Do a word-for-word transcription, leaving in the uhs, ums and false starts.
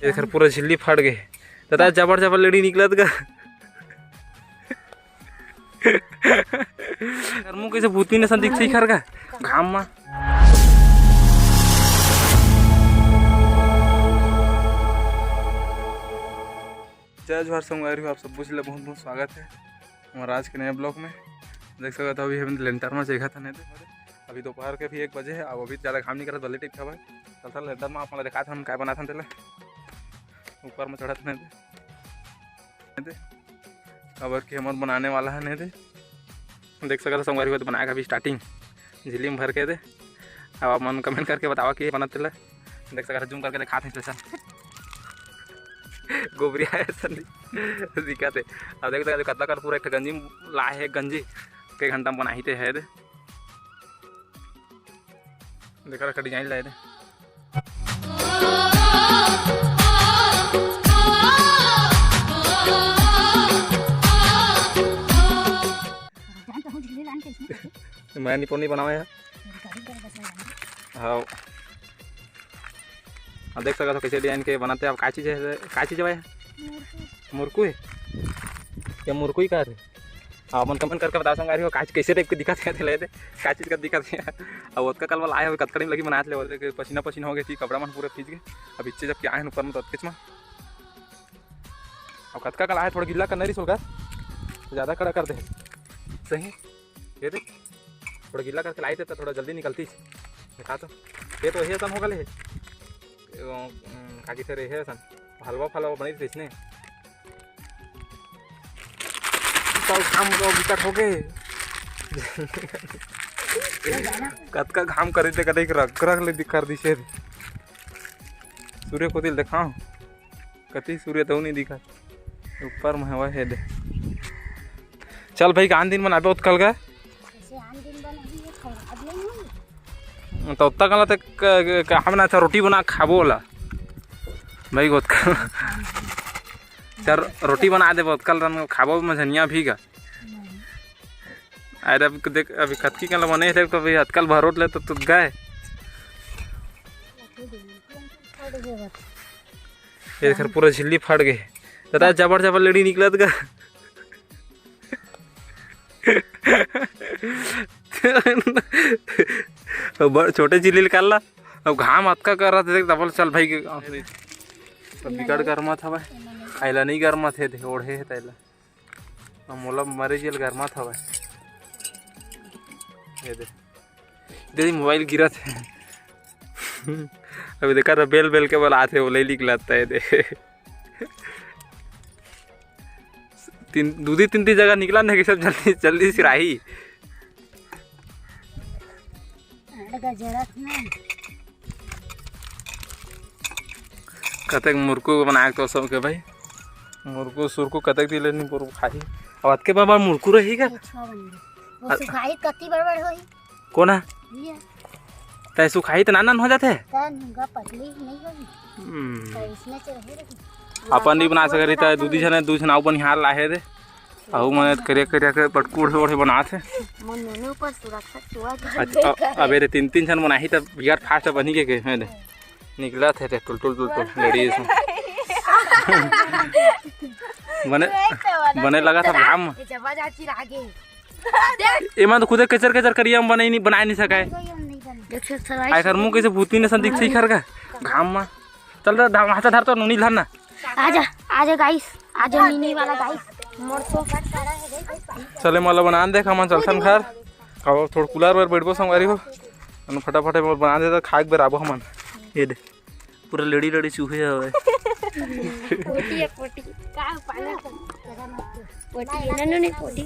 एखर पूरा झिल्ली फाट गे। दादा, जबर जबर लेड़ी निकलत गा। एखर मुंह कइसे भूतनी नसन दिखथे एखर का घाम मा। जय जोहार संगवारी हो, आप सब बुझ ले बहुत बहुत स्वागत है हमारे आज के नए ब्लॉग में। देख सकत हो, अभी हम लेंटर में चघत हन एदे। अभी दोपहर के भी एक बजे है, अब अभी ज़्यादा घाम नहीं करत, भले ठीक हवय। चल, चल, लेंटर में आप मन ला दिखात हन, काय बनात हन तेला। ऊपर में चढ़त हन एदे, एदे। काबर कि हमर बनाने वाला हन एदे। देख सकत हो संगवारी हो, तो बनाए का अभी स्टार्टिंग झिल्ली में भर के एदे। अब आप मन कमेंट करके बतावा कि ये बनत तेला। देख सकत हो, जूम करके दिखात हन special। गोबरिया है सर, दिखत है। अब देख सकत हो, कतका कन पूरा एक ठो गंजी लाए है, गंजी के घंटा में बनाही ते है एदे। देख रखा डिजाइन लाए दे। मैं निपुण नहीं बनावा यार। हाँ। अब देख सकत हो कैसे डिजाइन के बनाते। अब का चीज है, का चीज है भाई? मुरकू है? क्या मुरकू ही कहा थे? आप मन कमेंट करके बताओ संगवारी हो, का चीज कैसे टाइप के दिखत है, ले दे, का चीज का दिखत है। अब ओतका कल वाला आए हो, कतका टाइम लगी बनात ले, ओतके पसीना पसीना हो गए थी, कपड़ा मन पूरा भीज गए। अब इच्चे जब क्या है ऊपर में तो अतकेच में। अब कतका कल आए, थोड़ा गिल्ला करना रही सोलकर, तो ज़्यादा कड़ा कर दे। सही, ये देख, थोड़ा गिल्ला करके लाई देता, थोड़ा जल्दी निकलती। देखा तो, ये तो यही असन होगा ले। वो, उम, का कहिथे रे, हे असन हलवा फलवा बनी रहिस ने। तो घाम तो बिकट हो गए। कतका घाम करे ते, कतई रख रख ले दिखर दिसे। सूर्य कोती ल देखाओ, कतई सूर्य तो नहीं दिखत, ऊपर में हवा है दे। चल भाई, कान दिन बनाबे उतकल का। जैसे आन दिन बनाही, ये खराब नहीं होई। तो उतना कला तक क-, क-, क-, हमने अच्छा रोटी बना खाबो ला। भाई, गोतकल। चल, रोटी बना देबो, उतकल रन खाबो मझनिया भी का। अरे, अब देख, अभी खतकी कला बने थे, तो अभी अतकल भरोट ले, तो, तो गए। ये देख, पूरा झिल्ली फाट गए। दादा, जबर जबर लेड़ी निकलत गा। अब बड़ छोटे झिल्ली निकाल ला। अब घाम अतका कर रहा था, देख, डबल चल भाई के। अब बिकट गरमत हवय। आइला नहीं गरमत है, दे, ओढ़े है तैला। अब मोला मरे जेल गरमत हवय। ये दे। दे मोबाइल गिरत है। अभी देखा था, बेल बेल के बलात है, वो ले लिख लाता है दे। तीन, दू दी तीन ती जगह निकला नहीं कि सब जल्दी, जल्दी सिराही। अरे गजरत में। कतेक मुरकू बनाए तो सबके भाई। मुरकू सुरकू कतेक दिन ले नहीं मुरकू खाही। अब अतके बाबा मुरकू रही का? ये छह बन गए। वो अ- सुखाही कत्ती बड़ बड़ होई। कोन ह? ये। तय सुखाही त नान नान हो जाथे। त नुंगा पतली नहीं होई। हम्म। त इसमें से रहे रही। अपन नहीं बना सकत रही, त दू दी झन, दू झन अउ बनिहार लाहे दे। अउ मन करिया करिया के बटकूड़ से ओढ़े बनात हे। मन नोने ऊपर सुरक्षा चुआ के अच्छा, अ-, अबे रे, तीन तीन झन बनाही त बिकट फास्ट बनी के, के है दे। निकलत हे ते tool tool tool tool, ladies. बने, बने लगा था घाम। ये जबा जाची लागे। एमा तो खुदे केचर केचर करिया में बनाई नहीं, बनाए नहीं सकाय। देख सकत हव, आय कर मुंह कैसे भूतनी नसन दिखथे एखर का घाम मा। चल रे, धर, हाथ धर तो नूनी धर ना। आजा, आजा गाइस, आजा मिनी वाला गाइस। मोर तो चले मला बनान देख, हमन चलथन घर। अब थोड़ा कूलर बर बैठबो संगवारी हो। अनु फटाफट मोर बनान दे त खाए के बेर आबो हमन। ये दे, पूरा लड़ी लड़ी चूहे हवे। पोटी है, पोटी। का पाना? पोटी है, नन्नू नहीं पोटी।